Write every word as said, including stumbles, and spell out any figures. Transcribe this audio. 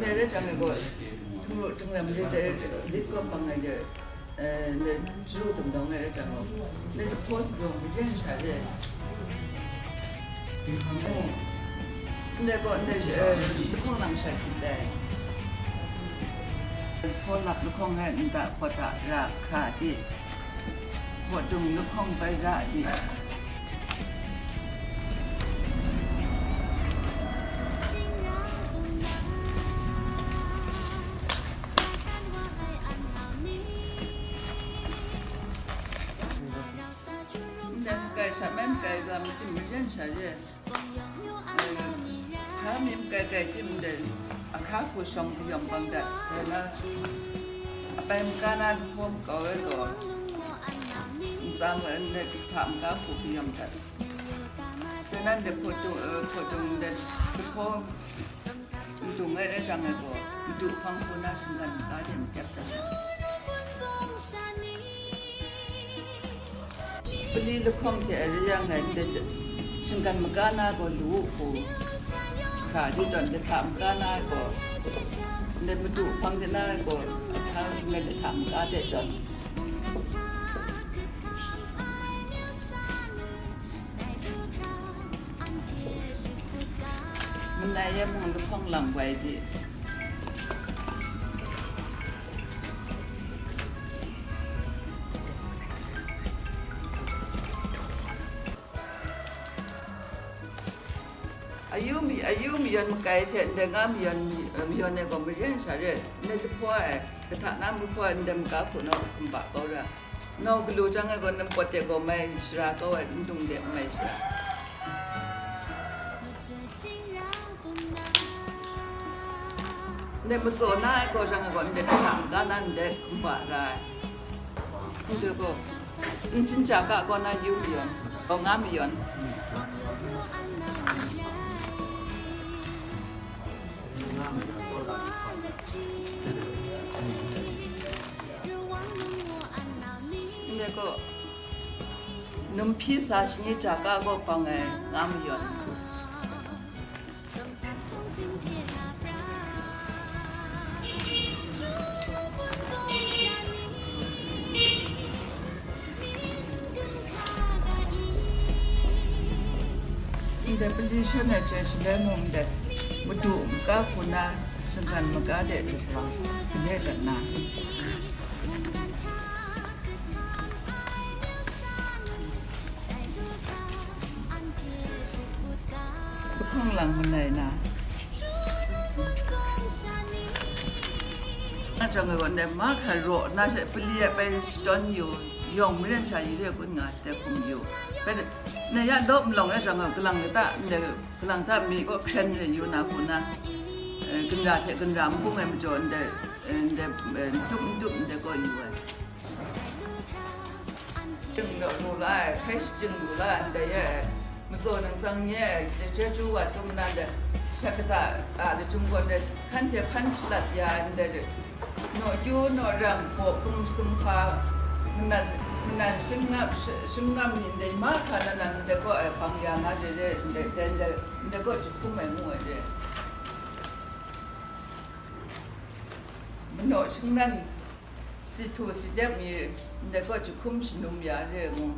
Dai rai jang e gaw, htung ru htung ram de, de, lit kawp bang ai de, eh, ne, chyu dum dawng ai rai jang gaw, ne, dahpaw dawng de yen sha de. Oh. Ndai gaw, ndai, eh, lahkawng lang sha hkyit dai. Hpaw lap lahkawng e nta hpaw da ra hka di. Hpaw dung lahkawng bai ra di. Ndai makai sha, mai makai lam tim mayan sha ye. Hpa mi makai kai tim ndai, ahkra hku shawng kayawm bang dat, dai na, apai maga na lahpaw makau ai gaw, ntsa ma ndai, hpa maga hku kayawm dat. Dai na ndai hpaw dung, eh, hpaw dung ndai lahpaw ndung ai rai jang ai gaw, madu hpang hku na shinggan maga de makyat dat. Pali lahkawng hte a re yang ai, ndai shinggan maga na gaw lu u hku, hkra di tawn, lahta maga na gaw, ndai madu hpang de na gaw, ahkra ngai lahta maga de tawn. Manai e mung lahkawng lang wai di. Ayu mi-, ayu mayawn makai hte ndai nga mayawn mi-, eh, mayawn ai gaw maren sha re, ndai lahpaw e, lahta na lahpaw e ndai maga hku nau kumba kau ra. Nau galaw jang ai gaw, nang pawt de gaw mai shara kau ai, n dung de mai shara. Ndai matsaw na ai gaw jang ai gaw, ndai hkra n ga na, ndai kumba ra ai. Ndai gaw, n sin ja ga gaw na yu mayawn, gaw nga mayawn. Ndai gaw, num hpyi sa shani ja ga gaw bang ai nga mayawn. Ndai pali shawn ai hte shaloi mung ndai madu maga hku na, shinggan maga de jahprang gale dat na. Lahkawng lang manai na. Na jang e gaw, ndai mahkra raw na she pali e bai shadawn yu, yawng maren sha yi re kun nga, dai hkum yu. Bai de, na ya daw malawng na jang e, galang kata, ndai galang kata mi gaw hkren re yu na hku na, eh, ginra hte ginra n bung ai majaw, ndai, eh, ndai, eh, n tup n tup ndai gaw yu ai. Shajing lu la ai, hkai shajing lu la ai, ndai e, matsaw nang tsang nye ai, chyeju wa tum na de, sha kata a lachyum gaw de, hkan hte hpan shalat ya ai, ndai de, naw kyu, naw ram, hpaw hkum, sumhpa, manan, manan shingngam, sh-, shingngam ni ndai mahkra na nan ndai gaw ai hpang ya nga re re, ndai, ndai, ndai, ndai gaw jahkum ai ngu ai re. Manaw shingnan, si htu si dep mi, ndai gaw jahkum shanum ya re ngu.